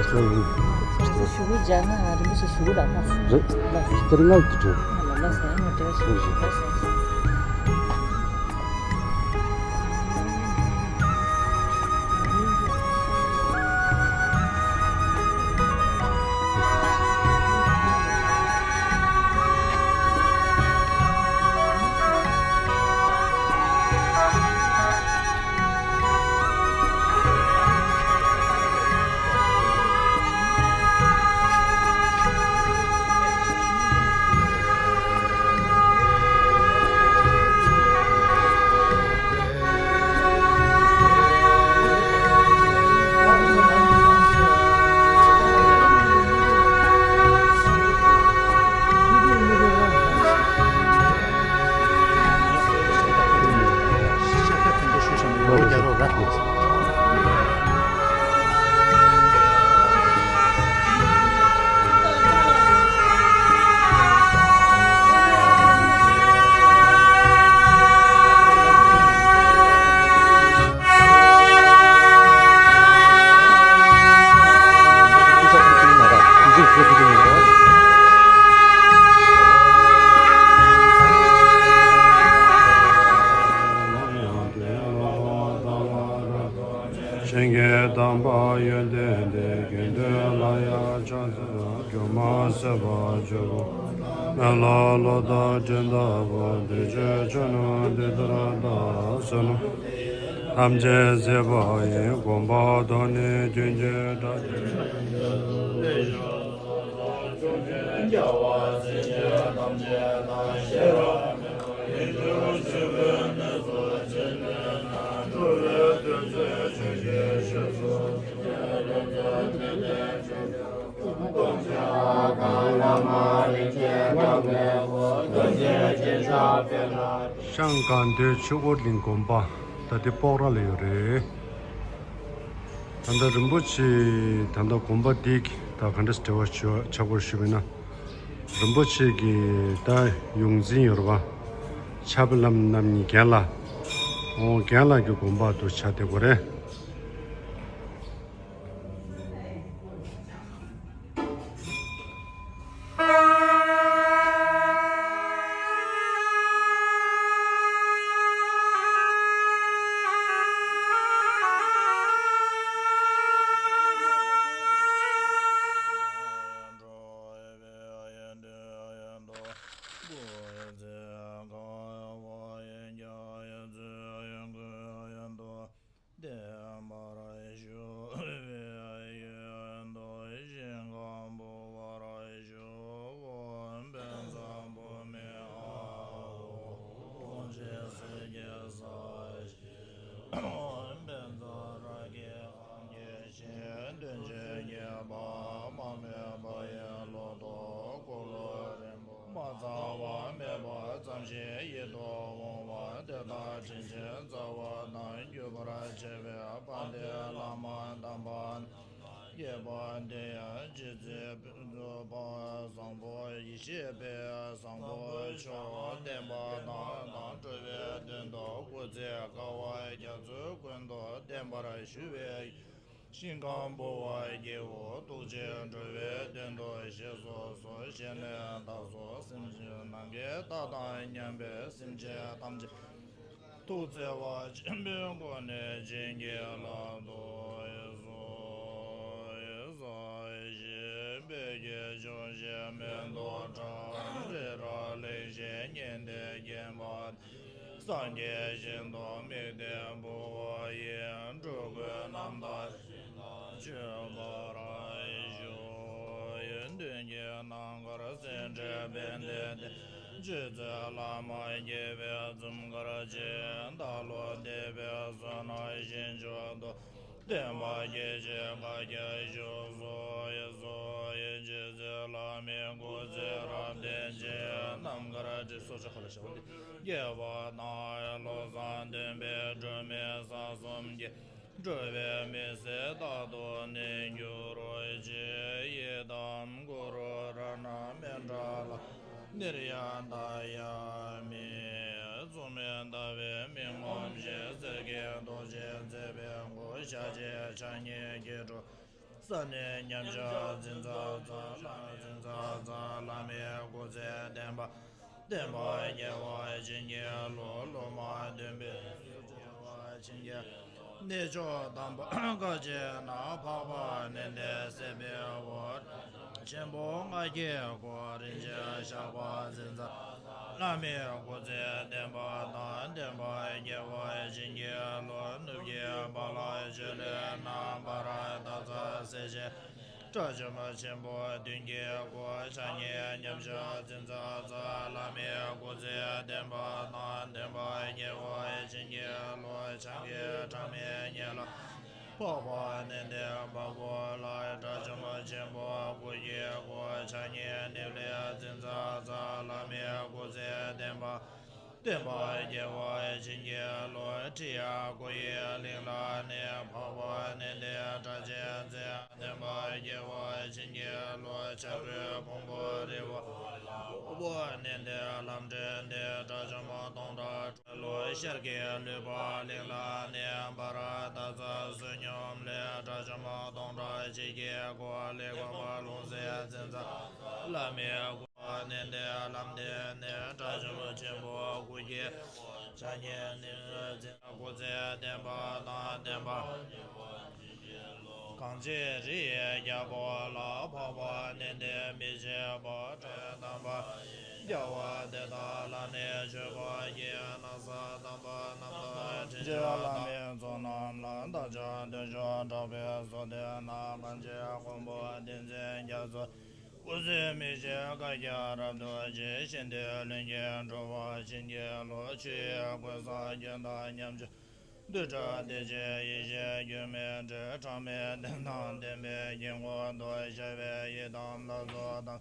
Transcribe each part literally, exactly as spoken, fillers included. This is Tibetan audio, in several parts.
ཨུ། ང་ཚོ་ཞུ་སྒོ་སྦྱར་ན་རིན་པོ་ཆེ་ཞུ་སྒོ་ལ་ལྷག་སོང་། རེད། ལྷག་སོང་། དེ་རིང་ང་དུ་དྲན། ལ་ལ་ཟེར་ང་དྲན་ཞུ་སྒོ་ལྷག་སོང་། གཞན་གྱི་དམ་པ་ཡོན་ཏན་ལྡན་དགེ་འདུན་ལ་ཡང་ཕྱག་འཚལ་ལོ། སྒྱུ་མ་ཟད་པ་ཆོས་སྐུ། མེ་ལོང་ལོ་ཟླ་སྤྲིན་ལྟ་བུ། བདེ་སྤྱོད་ཆོས་ནོར་འདི་ལྟར་བདག་བསོད་ནམས་ཐམས་ཅད་གཟིགས་པ་ཡི། གོམ་པ་དང་ནི་རྒྱུན་གྱི་དགྲ་ཤང་སྒང་སྟོད་ཆོས་འཁོར་གླིང་དགོན་པ། ད་དེ་སྤོག་ར་ལ་ཡོད་རེད། ད་ལྟ་རིན་པོ་ཆེ་ད་ལྟ་དགོན་པ་འདི་གི་ད་ག་འདྲ་འབྲེལ་བ་ཆགས་པར་ཞུས་པ་ཡིན་ན། རིན་པོ་ཆེ་གི་ད་ཡོངས་འཛིན་ཡོད་རེད་པ། ཕྱག་དཔེ་ལམ་རྣམ་གཉིས་རྒན་ལགས། ཨོ་རྒན་ལགས་ཀྱི་དགོན་པ་དུ་ཆགས་བསྡད་ཡོད་རེད། བསྟན་པར་བཞུགས་པའི་ཡོན་དུ་ཞིང་ཁམས་བུ་བར་བཞུགས། བོད་བོད་མཚམས་བོད་མི་ཨ་ཧོ། ཀུན་གྱི་སྲས་ཀྱི་ས་གཞི། བོད་བོད་མཚམས་ར་གི་ཁམས་ཀྱི་ཞིང་། སྟོན་ཆེན་གྱི་བ་མ་མེད་པ་ཡི་ལོ་ཏོག་འཁོར་ལོ་རིམ། མ་ཚང་བ་མེད་པ་ཙམ་ཞིག་ཡིད་དུ་འོང་བ་དེ་དག་དྲིན་ཅན་རྩ་བ་དང་བརྒྱུད་པར་བྱ་བའི་དཔལ་ལྡན་བླ་མ་དམ་པ་རྣམས་དགྱེས་པ་འདི་ཡང་རྗེ་བཙུན་ཕུན་ཚོགས་པ་བཟང་པོ་ཡེ་ཤེས་དཔལ་བཟང་པོ་མཆོག་བསྟན་པ་དང་དང་འགྲོ་བའི་དོན་དུ་སྐུ་ཚེ་དཀའ་བ་རྒྱ་མཚོའི་ཀུན་ཏུ་བརྟན་པར་ཞུ་བའི། ཞིང་ཁམས་འབུལ་བ་སྐྱེ་བོ་ཐུགས་རྗེས་འགྲོ་བའི་དོན་དུ་ཞེས་སོགས་སོ་བྱས་ནས་བདག་སོགས་སེམས་ཅན་ནམ་མཁའི་མཐའ་དང་མཉམ་པའི་སེམས་ཅན་ཐམས་ཅད་ཐུགས་བརྩེ་བ་ཆེན་པོའི་སྒོ་ནས་བྱིན་གྱིས་བརླབ་ཏུ་གསོལ། བདེ་གཤེགས་དཔལ་གྱི་སྐྱོང་ཞིང་མེ་ཏོག་བཀྲམ། རི་རབ་གླིང་བཞི་བརྙེས་ཏེ་བརྒྱན་པ། སངས་རྒྱས་ཞིང་དུ་དམིགས་ཏེ་འབུལ་བ་ཡིས། འགྲོ་ཀུན་རྣམ་དག་ཞིང་དུ་སྤྱོད་པར་ཤོག། ཡོན་ཏན་གྱི་རྣམ་དཀར་སེང་ཁྲི་བན་དེ་སྟེ། རྗེ་བཙུན་བླ་མ་དགྱེས་པའི་འཛུམ་དཀར་གྱིས། བདག་བློ་བདེ་བའི་བསོད་ནམས་ཞིང་མཆོག་ཏུ། བསྟན་པ་རྒྱས་ཤིང་བཀའ་རྒྱ་ཤོག། སོ་ཡི་སོ་ཡི། རྗེ་བཙུན་བླ་མའི་སྐུ་ཚེ་རབ་བརྟན་ཅིང་། རྣམ་དཀར་གྱི་སོ་ཆ་ཁ་ལ་བྱ་བ་འདི། དགེ་བ་དང་བློ་བཟང་ལྡན་པའི་སྒྲོན་མེ་ས་གསུམ་གྱི། འགྲོ་བའི་མི་ཚེ་རྟག་ཏུ་གནས་འགྱུར་ཅིག། ཡི་དམ་གུ་རུ་རཏྣ་མཎྜལ། ནིར་ཡ་ཏ་ཡ་མི། མཚུངས་མེད་ཟླ་བའི་མིག་ངོམས་ཤིང་། སེར་སྐྱའི་རྡོ་རྗེས་མཛེས་པའི་སྐུ། ཞལ་གཅིག་ཕྱག་གཉིས་སྐྱིལ་ཀྲུང་། ས་ནས་མཉམ་བཞག་འཛིན་ཚར་ཚར་ལ་མེད་འཛིན་ཚར་ཚར་ལ་མེད་སྐུ་ཚེ་བརྟན་པ་བརྟན་པ་རྒྱལ་བ་བྱིན་གྱིས་རློབས། སློབ་མ་སྟོན་པའི་སུ་བྱེ་བ་བྱིན་གྱིས་གནས་མཆོག་དམ་པ་བཀའ་བརྒྱད་ན་འཕགས་པ་ནི་འདི་སྲིད་པའི་འོག་ཆེན་པོ་ལྔ་བརྒྱའི་སྒོ་རིན་ཆེན་ཞགས་པ་འཛིན་ཚར་བླ་མའི་སྐུ་ཚེ་བརྟན་པ་དང་བརྟན་པ་རྒྱལ་བ་བྱིན་གྱིས་རློབས། ནུབ་ཀྱི་བ་ལང་ཆུ་ལས་ནམ་བར་སྟག་ཚང་སེར་ཆེན་དགྲ་བཅོམ་ཆེན་པོ་བདུན་གྱི་སྐུ་ཕྱག་གཉིས་མཉམ་བཞག་འཛིན་ཚར་ཚར་བླ་མའི་སྐུ་ཚེ་བརྟན་པ་དང་བརྟན་པ་རྒྱལ་བ་བྱིན་གྱིས་རློབས། བྱང་གི་གྲངས་མེད་ཉེ་ལ་འཕགས་པ་ནི་འདི་འབའ་ཀུ་ལ་དགྲ་བཅོམ་ཆེན་པོ་དགུ་ཡི་སྐུ་ཕྱག་གཉིས་ནིམ་ལས་འཛིན་ཚར་ཚར་བླ་མའི་སྐུ་ཚེ་བརྟན་པ་བརྟན་པ་རྒྱལ་བ་བྱིན་གྱིས་རློབས། ཁྲི་ཡ་དགུ་ཡི་གླིང་ལ་ནི་འཕགས་པ་ནི་འདི་སྒྲ་གཅན་འཛིན་བརྟན་པ་རྒྱལ་བ་བྱིན་གྱིས་རློབས། བྱ་རྒོད་ཕུང་པོ་རི་བོ་ལ་འཕགས་པ་ནི་འདི་ལམ་འདྲེན་འདི་དགྲ་བཅོམ་སྟོང་ཕྲག་ལོ། ཤར་གྱི་ལུས་འཕགས་གླིང་ལ་ནི་འབར་སྟག་ཚང་བསོད་སྙོམས་ལས་དགྲ་བཅོམ་སྟོང་ཕྲག་གཅིག་གི་སྐུ་ལས་འཕགས་པ་ལྷུང་བཟེད་འཛིན་ཚར་བླ་མའི་སྐུ་ནི་འདི་ལམ་འདི་ནི་དགྲ་བཅོམ་ཆེན་པོ་དགུ་གི་ཕྱག་གཉིས་ནི་འཛིན་སྐུ་ཚེ་བརྟན་པ་དང་བརྟན་པ། གངས་ཅན་རི་ཡི་རྒྱལ་པོ་ལ་འཕགས་པ་ནི་འདི་མི་ཕྱེད་པ། དྲི་དམ་པ་རྒྱལ་བ་དེ་དག་ལ་ནི་མཆོད་པ་ཡི་ན་བཟའ་དམ་པ་རྣམས་དང་དྲིན་ཅན་བླ་མའི་ཚོགས་རྣམས་ལ་བདག་ཀྱང་བརྟུལ་ཞུགས་དྲག་པོས་གསོལ་ཏེ་ན། གངས་ཅན་མགོན་པོ་བསྟན་འཛིན་རྒྱ་མཚོ་སྐུ་ཚེ་མི་ཤིགས་བཀའ་རྒྱ་རབ་ཏུ་ཆེ། ཞིང་དེར་ལྷུན་གྱིས་གྲུབ་པ་བྱིན་གྱིས་རློབས། ཆུ་ཡི་ཀུན་བཟང་རྒྱུན་དང་མཉམ་གཞག་འདུས་གྲགས་བདེ་ཆེན་ཡེ་ཤེས་རྒྱུད་སྨིན་འབྲས། གྲངས་མེད་ལྡན་དང་ལྡན་པའི་དཀྱིལ་འཁོར་དུ་ཤར་བའི་ཡི་དམ་ལ་སོགས་དང་།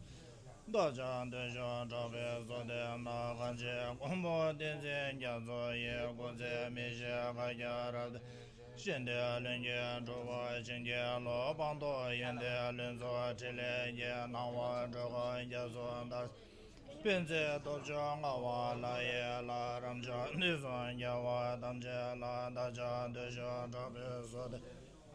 བདག་ཀྱང་བརྟུལ་ཞུགས་དྲག་པོས་གསོལ་ཏེ་ན། གངས་ཅན་མགོན་པོ་བསྟན་འཛིན་རྒྱ་མཚོ་ཡི། སྐུ་ཚེ་མི་ཤིགས་བཀའ་རྒྱ་རབ་ཏུ། ཞིང་དེར་ལྷུན་གྱིས་གྲུབ་པ་བྱིན་གྱིས་རློབས། སྤངས་རྟོགས་ཡོན་ཏན་ལྷུན་རྫོགས་ཕྲིན་ལས་ཀྱི། སྣང་བ་སྤྲོས་བཀའ་རྒྱ་མཚོ་ལྟར། དཔེ་མཛོད་སྟོབས་བཅུ་མངའ་བ་ལྷ་ཡི་ལྷ། རབ་འབྱམས་དུས་གསུམ་རྒྱལ་བ་ཐམས་ཅད་ལ། བདག་ཀྱང་བརྟུལ་ཞུགས་དྲག་པོས་གསོལ་ཏེ།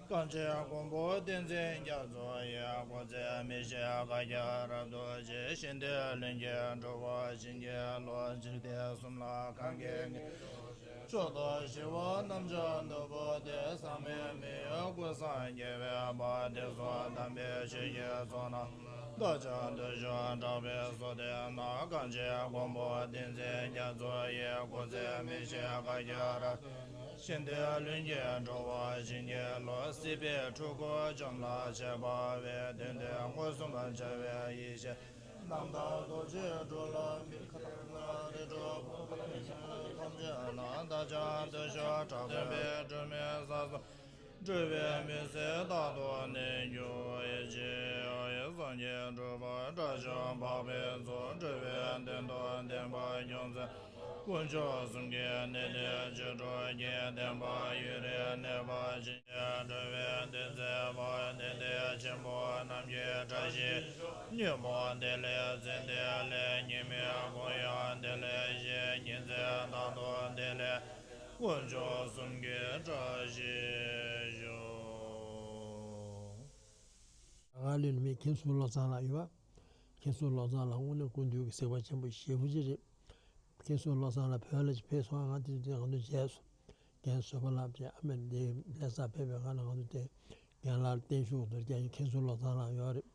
གངས་ཅན་མགོན་པོ་བསྟན་འཛིན་རྒྱ་མཚོ་ཡི། སྐུ་ཚེ་མི་ཤིགས་བཀའ་རྒྱ་རབ་ཏུ་ཆེ། ཞིང་དེར་ལྷུན་གྱིས་གྲུབ་པ་བྱིན་གྱིས་རློབས། འཇིག་རྟེན་གསུམ་ལ་གང་གིས་མཁྱེན། མཆོག་ཏུ་ཞི་བ་རྣམ་དག་ནོར་བུ་སྟེ། ཟག་མེད་མི་གཡོ་ཀུན་བཟང་རྒྱལ་བའི་དཔལ། དེ་གསུམ་དམ་པའི་ཆོས་ཀྱི་ཚོགས་རྣམས། བདག་ཀྱང་བརྟུལ་ཞུགས་དྲག་པོས་གསོལ་ཏེ་ན། གངས་ཅན་མགོན་པོ་བསྟན་འཛིན་རྒྱ་མཚོ་ཡི། སྐུ་ཚེ་མི་ཤིགས་བཀའ་རྒྱ་རབ། ཞིང་དེར་ལྷུན་གྱིས་གྲུབ་པ་བྱིན་གྱིས་རློབས། སྲིད་པའི་འཁྲུལ་འཁོར་འཇོམས་ལ་བྱེད་པ་བའི། དོན་དུ་མངོན་སུམ་འཆར་བའི་ཡེ་ཤེས་རྣམ་དག་རྡོ་རྗེ་གྲུབ་ལ་མི་ཁ་ན་རི་ཁྲོད་ཐམས་ཅད་ན། བདག་ཀྱང་བརྟུལ་ཞུགས་དྲག་པོས་སྒྲོན་མེ་ས་གསུམ། སྤྲུལ་པའི་མུན་སེལ་རྟག་ཏུ་གནས་གྱུར་ཅིག། སངས་རྒྱས་སྤྲུལ་པ་དགྲ་བཅོམ་པ་འཕགས་པའི་ཚོགས། སྤྲུལ་པའི་གདན་དུ་བསྟན་པ་སྐྱོང་མཛད། དཀོན་མཆོག་གསུམ་གྱི་གནས་ལྡན་ཆོ་འཕྲུལ་གྱིས། བསྟན་པ་ཡུན་རིང་གནས་པར་བྱིན་གྱིས་སྤྲུལ་པའི་གདུང་འཛིན་པ། གདན་སྟེང་ཆེན་པོ་རྣམས་ཀྱི་བཀྲ་ཤིས་ཉོན་མོངས་བདེ་ལེགས་ཟིན་བདེ་ལེགས། ཉེས་དམིགས་ཀུན་ཡང་བདེ་ལེགས་ཞི། ཉིན་མཚན་རྟག་ཏུ་བདེ་ལེགས། དཀོན་མཆོག་གསུམ་གྱི་བཀྲ་ཤིས་ཤོག། རྒྱ་གར་གླིང་ནས་མཁན་ཟུར་བློ་བཟང་ལགས་ཡོད་པ། མཁན་ཟུར་བློ་བཟང་ལགས་དངོས་གནས་སྐུ་མདུན་གྱི་གཟིགས་པ་ཆེན་པོ་ཞེ་པོ་ཅིག་རེད། མཁན་ཟུར་བློ་བཟང་ལགས་བོད་ལ་ཅིག་ཕེབས་སོང་། ང་དེ་དུས་ང་ཚོ་མཇལ་སོང་། རྒན་བཟོད་པ་ལགས་ཀྱིས་ཨ་མེ་རི་ཁའི་ལྷ་སར་ཕེབས་པའི་སྒང་ལ་ང་ཚོ་དེ་རྒན་ལགས་བརྟན་བཞུགས་དུ་རྒྱ་ཡི་མཁན་ཟུར་བློ་བཟང་ལགས་ཡོད་རེད།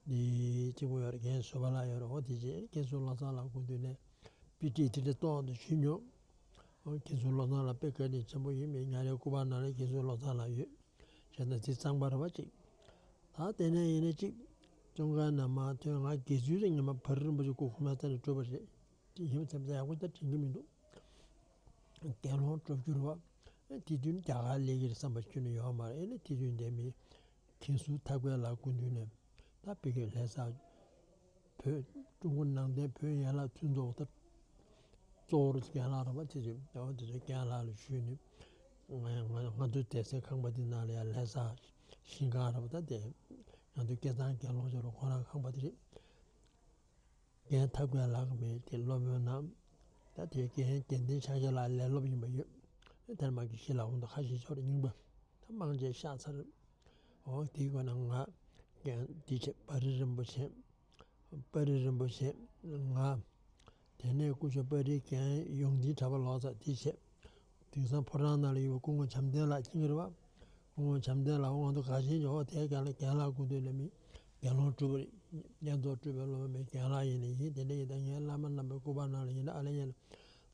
འདི་གཅིག་པོ་ཡོད་རེད། རྒན་བཟོད་པ་ལགས་ཡོད་རེད། འོ་དེ་རྗེས་རྒན་བཟོད་བློ་བཟང་ལགས་སྐུ་མདུན་ནས་དཔེ་ཁྲིད་དེ་འདྲ་ཏོག་ཏོ་ཞུས་མྱོང་། འོ་རྒན་བཟོད་བློ་བཟང་ལགས་དཔེ་བཀའ་དྲིན་ཆེན་པོ་ཡིན་མིན། ཉ་རའི་སྐུ་པར་ནང་ལ་རྒན་བཟོད་བློ་བཟང་ལགས་ཡོད། བྱས་ན་དེ་གཙང་པ་རེད་པ་ཅིག། ད་དེ་ནས་ཡིན་ན་ཅིག་ཙོང་ཁ་ན་མ་ཐོན། ང་དགེ་ཚུལ་དེ་ཉི་མ་བར་རིན་པོ་ཆེ་སྐུ་ཁོ་མ་ཐ་ནས་སྤྲོད་པ་རེད། དེ་ཡིན་ཙམ་ད་ཡག་པོ་ད་དྲན་གྱི་མི་འདུག། དགེ་སློང་སྤྲོད་རྒྱུ་རེད་པ། དེ་དུས་ནི་རྒྱ་གར་སླེབས་ཀྱི་རེད་བསམ་པ་ཁྱོན་ནས་ཡོད་མ་རེད། ཨེ་ནི་དེ་དུས་འདས་མི་མཁན་ཟུར་ཐབས་མཁས་ལགས་སྐུ་མདུན་ནས་ད་དཔེ་ཁྲིད་ལྷ་ས་བོད་ཀྲུང་གོ་ནང་བསྟན་བོད་ཡན་ལག་མཐུན་ཚོགས་ད་གཙོ་བོ་རྒན་ལགས་རེད་པ། དེ་དུས་ཨོ་དེ་ཚོ་རྒན་ལགས་ལ་ཞུས་ནས་ང་ང་ང་ཚོའི་སྡེ་ཚན་ཁང་པ་འདི་ནང་ལ་ཡང་ལྷ་ས་ཞིང་ཁང་རེད་པ། ད་དེ་ང་ཚོའི་སྐལ་བཟང་དགེ་སློང་ཚོ་ལ་ཁོ་རང་ཁང་པ་དེ་རེད། རྒན་ཐབས་མཁས་ལགས་ཀྱི་མི་དེ་སློབ་དཔོན་ནམ། ད་དེ་རྒན་རྒན་ལྡན་ཕྱག་རྒྱ་ལགས་ལས་སློབ་ཡིན་པ་ཡོད། དེར་མ་གི་ཤི་ལ་འོང་དུ་ཁ་ཤས་ཤོར་རྙིང་པ་ད་མང་ཆེ་ཤག་ཚར། འོ་དེའི་སྒོ་ནས་ང་རྒན་དེ་བྱས་པ་རི་རིན་པོ་ཆེ། པ་རི་རིན་པོ་ཆེ་ང་། དེ་ནས་སྐུ་ཞབས་པ་རིའི་རྒན་ཡོངས་འཛིན་གྲྭ་པ་ལོ་ཙཱ་དེ་བྱས། དེང་སང་ཕོ་བྲང་ནང་ལ་ཡོད་པའི་སྐུ་ངོ་བྱམས་ལྡན་ལགས་མཁྱེན་གྱི་རེད་པ། སྐུ་ངོ་བྱམས་ལྡན་ལགས་ང་ཚོ་ག་ཤེད་ཀྱི། འོ་དེའི་རྒན་ལགས་རྒན་ལགས་སྐུ་མདུན་ལ་མི་དགེ་སློང་སྤྲུལ་པ་རེད། བསྙེན་རྫོགས་སྤྲུལ་པའི་སློབ་མའི་རྒན་ལགས་ཡིན་ནི་ཡིན། དེ་འདྲ་ཡིན་ད་ངའི་བླ་མ་རྣམ་པའི་སྐུ་པར་ནང་ལ་ཡིན་ན་ཨ་ལེ་ཡིན་ན།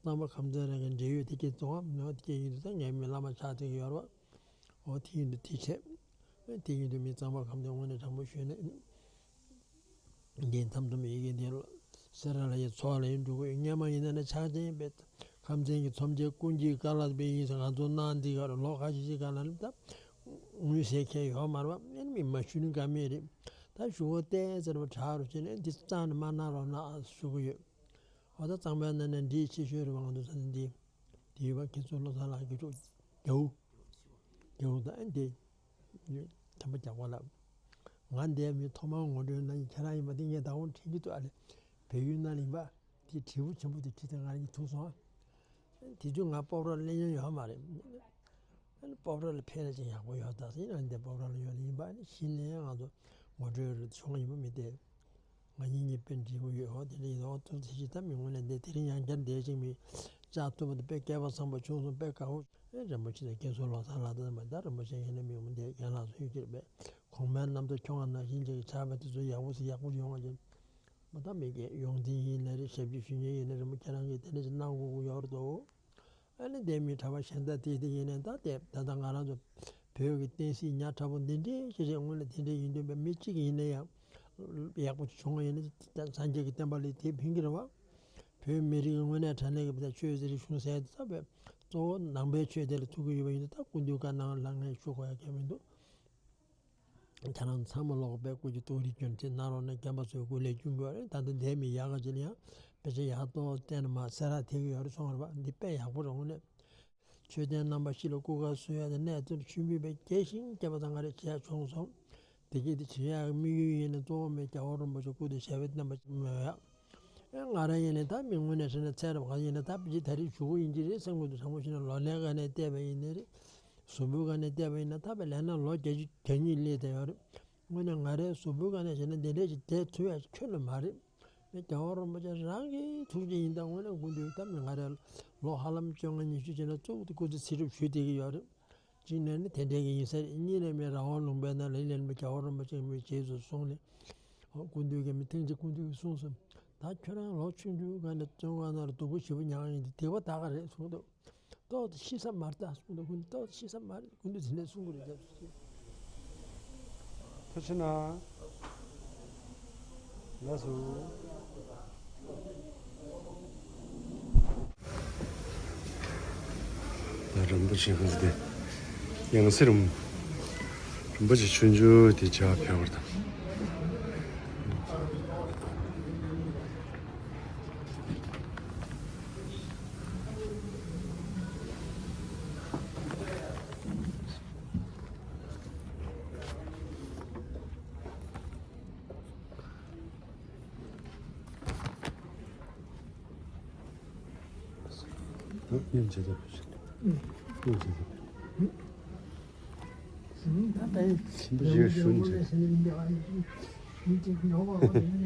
གཙང་པ་ཁམས་ཚན་རང་གི་འབྲེལ་ཡོད་དེ་སྐྱེ་བཙོང་བ་ནོ་དེ་སྐྱེ་ཡིན་དུས་ད་ངའི་མི་བླ་མ་ཆགས་ཐུབ་ཀྱི་ཡོད་རེད་པ། འོ་དེ་ཡིན་དུས་དེ་བྱས། དེ་ཡིན་དུས་མི་གཙང་པ་ཁམས་ཚན་དངོས་གནས་དྲང་པོ་ཞུས་ན། འདི་མཚམས་མཚམས་ཡི་གེ་འདི་ལ་སེ་ར་ལ་ཡི་ཚོགས་ལ་ཡི་འགྲོ་གི་ཡོད། སྔོན་མ་ཡིན་ན་ནི་ཕྱག་ཆེན་པའི་ཁམས་ཚན་གྱི་ཚོམས་ཆེན་ཀུན་གྱིས་བཀའ་སློབ་པའི་ཡིན་ཟེར་ང་ཚོ་གནང་འདི་ག་རུ་ལོ་ཁ་ཤས་ཤིག་ག་ལ་ནི་ད་དངུལ་ཟས་ཁྱད་ཡོད་མ་རེད་པ། ཨེ་ནི་མི་མ་ཞུ་ནི་ག་མེད་རེད། ད་ཞུ་བ་བལྟས་ཟེར་བ་དྲག་རུ་བྱས་ནས་འདི་གཙང་ནས་མ་གནང་རོགས་གནང་ཞུ་གི་ཡོད། འོ་ད་གཙང་པའི་ནང་ནས་འདི་ཆེ་ཤོས་རེད་པ། ང་ཚོ་ས་ནི་འདི་འདི་ཡོད་པ། ཁྱེད་ཚོ་བློ་བཟང་ལགས་ཀྱི་ཅོག་རྒྱའུ་རྒྱའུ་ད་ཨེ་འདི། དམ་པ་རྒྱ་གར་ལ། ང་འདས་མི་ཐོག་མར་ངོ་སྤྲོད་གནང་མཁན་ཁྱེད་རང་ཡིན་པ་འདི་ངས་ད་དུང་དྲན་གྱི་འདུག་ཨ་ལེ། བལ་ཡུལ་ནང་ལ་ཡིན་པ། དེ་དྲིལ་བུ་ཆེན་པོ་དེ་བྲིས་ཏེ་ང་རང་གིས་ཐུག་སོང་ཨ། དེ་དུས་ང་སྤོབས་ར་གླེང་མྱོང་ཡོད་མ་རེད། སྤོབས་ར་ལ་ཕེབས་ན་ཅིག་ཡག་པོ་ཡོད་ད་ཟེར་ཡིན་ན་འདི་སྤོབས་ར་ལ་ཡོད་ལ་ཡིན་པ་ཨ་ནི་གཞི་ནས་ང་ཚོ་ངོ་སྤྲོད་རུ་བྱུང་བ་ཡིན་པ་མི་བདེ། ང་གཉིས་གཉིས་དཔེ་འབྲི་དགོས་ཡོད། འོ་དེ་འདྲ་ཡིན་ཙང་འོ་ཐུགས་རྗེ་ཆེ། ད་མི་དངོས་གནས་འདི་དེ་རིང་ཡང་བསྐྱར་འདས་ཅིག་མི་བཅར་ཐུབ་པ་དེ་དཔེ་སྐལ་པ་བཟང་པོ་བྱུང་སོང་། དཔེ་དགའ་བོ། ཨེ་རིན་པོ་ཆེ་དང་རྒན་ཚོ་ལོ་ཚང་ལ་དང་མ་ད་རིན་པོ་ཆེ་ཡིན་ན་མི་འོང་འདས་རྒན་ལགས་སུ་ཡོད་ཀྱི་རེད་པས། གོང་མའི་རྣམ་ཐར་ཁྱོད་ང་ནང་བཞིན་ཅིག་ཆགས་པ་དེ་ཚོ་ཡག་པོ་ཟེར་ཡག་པོ་ཡོང་བ་ཅིག་མ་ད་མི་སྐད་ཡོངས་འཛིན་ཡིན་ན་རེད། ཞབས་ཕྱི་ཞུ་མཁན་ཡིན་ན་རིན་པོ་ཁྱེད་རང་གིས་དེ་འདྲ་ཞིག་གནང་དགོས་ཀྱི་ཡོད་རེད་དོ། ཨ་ནི་འདས་མི་གྲྭ་པ་གཞན་དག་དེ་དེ་ཡིན་ནའི་ད་དེ་ད་ལྟ་ང་རང་ཚོ་བོད་ཀྱི་བསྟན་སྲིད་ཉག་ཕྲ་པོ་འདི་འདྲའི་ཞིག་རེད། དངོས་གནས་དེ་འདྲ་ཡིན་དུས་པའི་མི་གཅིག་ཡིན་ན་ཡང་ཡག་པོ་བྱུང་བ་ཡིན་ན་སངས་རྒྱས་ཀྱི་བསྟན་པ་ལ་དེ་ཕན་གྱི་རེད་བ། བོད་མི་རིགས་ཀྱི་དངོས་གནས་དྲང་གནས་ཀྱི་བོད་ཆོས་ཟེར་གཞུང་ཟེར་དེ་ཚོ་བས་གཙོ་བོ་ནང་པའི་ཆོས་དེ་ལ་ཐུག་གི་ཡོད་པ་ཡིན་དུས་ད་སྐུ་མདུན་བཀའ་གནང་ལ་ངས་ཞུ་དགོས་ཡ་གང་མི་འདུག་ཁྱེད་རང་ཚང་མ་ལོག་པའི་སྐུ་གྱི་ཏོག་རིགས་སྐྱོན་ཅིག་གནང་རོགས་གནང་། རྒན་པ་ཚོའི་སྐུ་ལས་སྐྱོན་དགོས་རེད། ད་ལྟ་འདས་མི་ཡག་ག་ཅིག་ལ་ཡང་དཔེ་ཆ་ཡག་ཏོག་བསྟན་ནས་མ་སེ་ར་ཐེག་གི་ཡོད་རེད་སོང་རེད་པ། འདི་དཔེ་ཡག་པོ་རེད་དངོས་གནས། ཆོས་ལྡན་རྣམ་པ་སྤྱི་ལ་སྐུ་ཁ་གསོལ་ཡ་དེ་གནས་ཚུལ་ཆུན་པོས་པའི་རྒྱས་ཤིང་རྒྱས་པ་དང་ང་རེ་བྱས་བྱུང་སོང་། དེ་གས་དེ་བྱེད་ཡག་དམིགས་ཡུལ་ཡིན་ན་གཙོ་བོ་མེད་རྒྱལ་བ་རིན་པོ་ཆེ་སྐུ་དེ་ཞབས་པད་བརྟན་པ་མེད་ཡ། ཨེ་ང་རང་ཡིན་ནའི་ད་མི་དངོས་གནས་བྱས་ན་ཚད་རབ་གང་ཡིན་ན་ད་ཕྱི་ད་རེས་ཞུ་གི་ཡིན་གྱི་རེད་བསམ་གྱི་འདུག་དྲང་པོ་བཤད་ན་ལོ་ལོན་ག་ནས་བལྟས་པ་ཡིན་ནའི་རེད། གཟུགས་པོའི་ག་ནས་བལྟས་པ་ཡིན་ན་ད་བས་ལས་ན་ལོ་བརྒྱད་ཅུ་གྱ་གཉིས་སླེབས་བསྡད་ཡོད་རེད། དངོས་གནས་ང་རའི་གཟུགས་པོའི་ག་ནས་བྱས་ན་འདི་འདྲས་ཞིག་བསྡད་ཐུབ་ཡ་ཁྱོན་ནས་མ་རེད། ངས་རྒྱལ་བ་རིན་པོ་ཆེ་རང་གི་ཐུགས་རྗེ་ཡིན་ད་དངོས་གནས་སྐུ་མདུན་ད་མི་ང་རའི་ལོ་ཧ་ལམ་བཅོ་ལྔ་ཉི་ཤུ་བྱས་ན་གཙུག་ཏུ་སྐུ་ཚེ་ཚེ་སྒྲུབ་ཞུས་བསྡད་ཀྱི་ཡོད་རེད། གཅིག་ནས་ནི་དེ་འདྲའི་གི་ཡིན་ས་རེད། གཉིས་ནས་མི་རང་དབང་ལུང་པའི་ནང་ལ་ལེན་པའི་རྒྱལ་བ་རིན་པོ་ཆེ་མི་རྗེས་སུ་བཟུང་ནས། ཨོ་སྐུ་མདུན་གྱི་མི་ཐེངས་གཅིག་སྐུ་མདུན་གྱིས་གསུངས་སོང་། ད་ཁྱོད་རང་ལོ་ཆུང་ཆུང་སྒང་ནས་བཙོན་ཁང་ནང་ལ་སྡུག་པོ་ཞེ་པོ་མྱངས་ཡིན་དུས་སྡིག་པ་དག་ག་རེད་གསུངས་འདུག་ཏོག་ཙམ་ཤི་ས་མ་རེད་ད་གསུངས་འདུག་ཁོང་ཏོག་ཙམ་ཤི་ས་མ་རེད། སྐུ་མདུན་དེ་འདྲས་གསུང་གི་རེད་ཟེར། ཐུགས་རྗེ་གནང་། ལགས་སོ། ད་རིན་པོ་ཆེ་ཁོང་ཚོ་དེ་ཡང་སེ་རིན་རིན་པོ་ཆེ་ཆུང་ཆུང་དེ་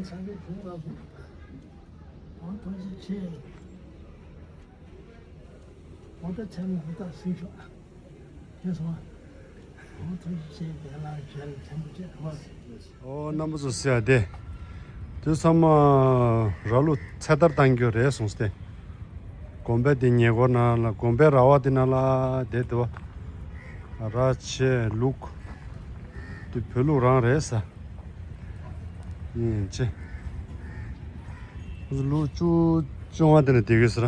བྱ་བ་ཕེབས་པར་དང་། ཨོ་ཐུགས་རྗེ་ཆེ། ཨོ་ད་ཚད་མ་ཧུར་ཐག་སེང་ཤོག་ཨ། ཁྱེད་སོང་ཨ། ཨོ་ཐུགས་རྗེ་ཆེ་རྒན་ལགས་རྒན་ལགས་ཚད་མ་ཆེ་ཨོ། ཨོ་རྣམ་པ་ཚོ་ཟེར་ཡ་དེ། དུས་ཚང་མ་ར་ལུག་ཚེ་ཐར་བཏང་རྒྱུ་རེད་གསུངས་ཏེ། དགོན་པའི་དེ་ཉེ་འཁོར་ནང་ལ་དགོན་པའི་ར་བ་དེ་ནང་ལ་བསྡད་འདུག་བ། ར་ཆེ་ལུག་དེ་བོད་ལུག་རང་རེད་ས། ཡིན་ཅེ། ཁོ་ཚོ་ལོ་བཅུ་བཅོ་ལྔ་དེ་ནས་བསྡད་ཀྱི་ཟེར།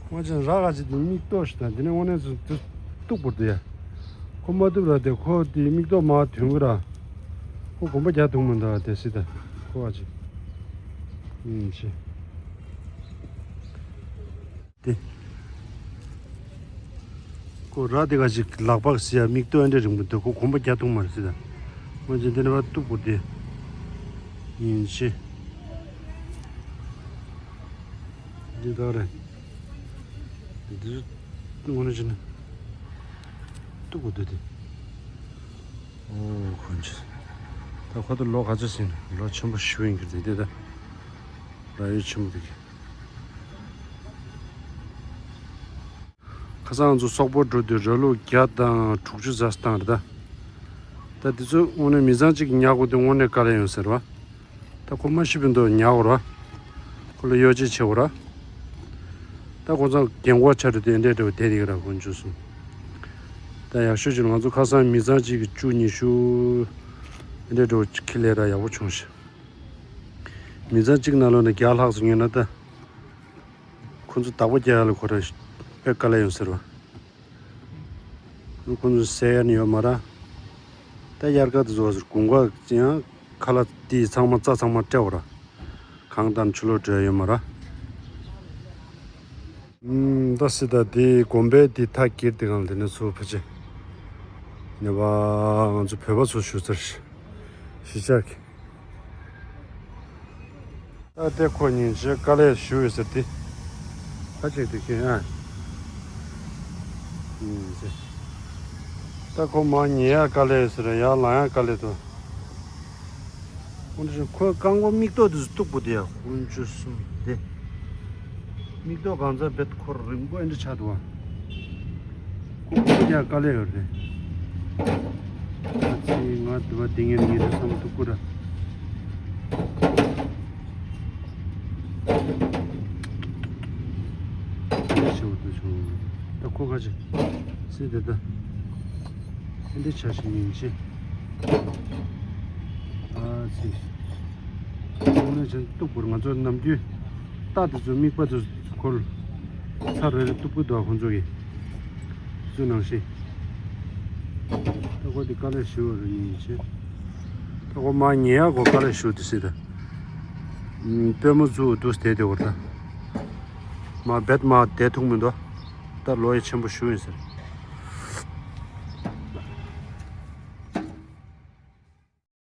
ཁོ་ཚོ་ར་ག་ཅིག་དེ་མིག་ཏོ་ཞིག་དང་དེ་ནས་དངོས་གནས་སུ་དེ་གཏུག་པོ་དེ་ཡ། ཁོ་མ་གཏུག་ར་དེ་ཁོ་དེ་མིག་ཏོ་མ་ཐོན་གི་ར། ཁོ་གོམ་པ་རྒྱག་ཐུབ་མི་འདུག་དེ་སྲིད་ད་ཁོ་ག་ཅིག་ཡིན་ཅེ། དེ། ཁོ་ར་དེ་ག་ཅིག་ལག་པ་ཟེར་ཡ་མིག་ཏོ་ཨ་འདྲ་རིང་པོ་འདུག་ཁོ་གོམ་པ་རྒྱག་ཐུབ་མ་རེད་ཟེར་ད། ང་ཅི་འདི་ནས་བ་གཏུག་པོ་དེ། ཡིན་ཤི། འདི་དག་རེད། འདི། དངོས་གནས་བྱས་ན་སྡུག་པོ་འདུག་སྟེ། ཨོ་ཁོ་ཅི། ད་ཁོ་ད་ལོ་ག་ཚོད་ཟིན་ན། ལོ་ཆེན་པོ་ཞིག་ཡིན་གྱི་རེད་དེ། ད་ར་ཡོད་ཆེན་པོ་འདུག་གི། ཁ་སང་ང་ཚོ་སོག་པོ་འགྲོ་དུས་ར་ལུག་བརྒྱ་དང་དྲུག་ཅུ་ཟ་སྟངས་རེད་ད། ད་འདི་ཚོ་དངོས་གནས་མི་ཚང་གཅིག་ཉར་དགོས་དུས་དངོས་གནས་དཀའ་ལས་ཡོད་ཟེར་བ། ད་ཁོ་མ་ཤི་བའི་མདོག་ཉར་དགོས་ར། ཁོ་ལ་གཡོ་ཇུས་བྱེད་དགོས་ར། ད་ཁོ་ཚང་རྒན་གོག་ཆགས་འགྲོ་དུས་ཨེ་འདྲས་འདྲ་བོ་བསྡད་ཡོད་ར། དཀོན་མཆོག་གསུམ། ད་ཡག་ཤོས་ཅིག་ང་ཚོ་ཁ་སང་མི་ཚང་གཅིག་གི་བཅུ་ཉི་ཤུ་ཨེ་འདྲས་འདྲ་བོ་ཁྱེར་སླེབས་ར་ཡག་པོ་བྱུང་ཤག་མི་ཚང་གཅིག་ནང་ལོགས་ནས་བརྒྱ་ལྷག་ཙམ་ཉོས་ན་ད། ཁོ་ཚོ་བདག་པོ་རྒྱག་ཡ་ལ་ཁོ་རང་དཔེ་དཀའ་ལས་ཡོད་ཟེར་བ། ཁོ་ཚོ་ཟས་ཡ་ནི་ཡོད་མ་ར། ད་དབྱར་ཁ་དེ་ཚོ་དགུན་ཁ་ཡང་ཁ་ལག་དེ་ཚང་མ་རྩྭ་ཚང་མ་བཀྲེས་པ་ར། གངས་དང་ཆུ་ལོག་འགྲོ་ཡ་ཡོད་མ་ར། ཨུམ། ད་སྲིད་ད་དེ་དགོན་པའི་དེ་མཐའ་བསྐྱིལ་དེ་གང་དེ་ནས་ཚུར་ཕ་ཆེ། ནེ་པ་ང་ཚོ་བོད་པ་ཚོ་བཞུགས་ཚར་ཤི་ཆག་གི། ད་ལྟའི་ཁོ་ཉིན་བྱེད་དཀའ་ལས་ཞུ་ཡོད་ཟེར་ཏེ། ཁ་ཅིག་དེ་ཁྱོད་ཨ། ཡིན་ཟེར། ད་ཁོ་མ་ཉལ་ཡ་དཀའ་ལས་ཟེར། ཡར་ལངས་ཡ་དཀའ་ལས་དོ། ཁོ་ཚོ་ཁོའི་རྐང་མགོ་མིག་ཏོ་དེ་ཚོ་སྟུག་པོ་དེ་ཡ། དཀོན་མཆོག་གསུམ་དེ། མིག་ཏོ་གང་ཚ་བེད་ཁོ་རིང་པོ་ཨེ་འདྲ་ཆགས་འདུག་བ། ཁོ་ཁོ་རྒྱག་དཀའ་ལས་ཡོད་རེད། ཨ་ཙི། ང་དུ་བ་དེ་ངས་ཉེ་དུ་བསམ་ཐུབ་ཀུ་ར། ཤེའུ་དུ་བྱུང་། ད་ཁོ་ཁ་ཅིག་སྲིད་དེ་ད། ཨེ་འདྲ་ཆ་ཞིག་ཡིན་ཆེ། ཨ་ཙི། དངོས་གནས་བྱས་ན་སྟུག་པོར་ང་ཚོ་ནམ་རྒྱུན་རྟ་དེ་ཚོ་རྨིག་པ་དེ་ཚོ་འཁོར། ཚ་རེ་རེ་སྟུག་པོ་འདུག་ཁོང་ཚོ་གི་ཚུ་ནང་བཞིན། ད་ཁོ་དེ་དཀའ་ལས་ཞུ་བ་རེ་ཉིན་བྱེད། ད་ཁོ་མ་ཉལ་ཡ་ཁོ་དཀའ་ལས་ཞུ་དེ་སྲིད་ད། པུས་མོ་བཙུགས་འདུག་བསྡད་དེ་བར་ད། མ་བེད་མ་བསྡད་ཐུག་མི་འདུག་ད་ལོ་ཡ་ཆེན་པོ་ཞུ་ཡིན་ཟེར།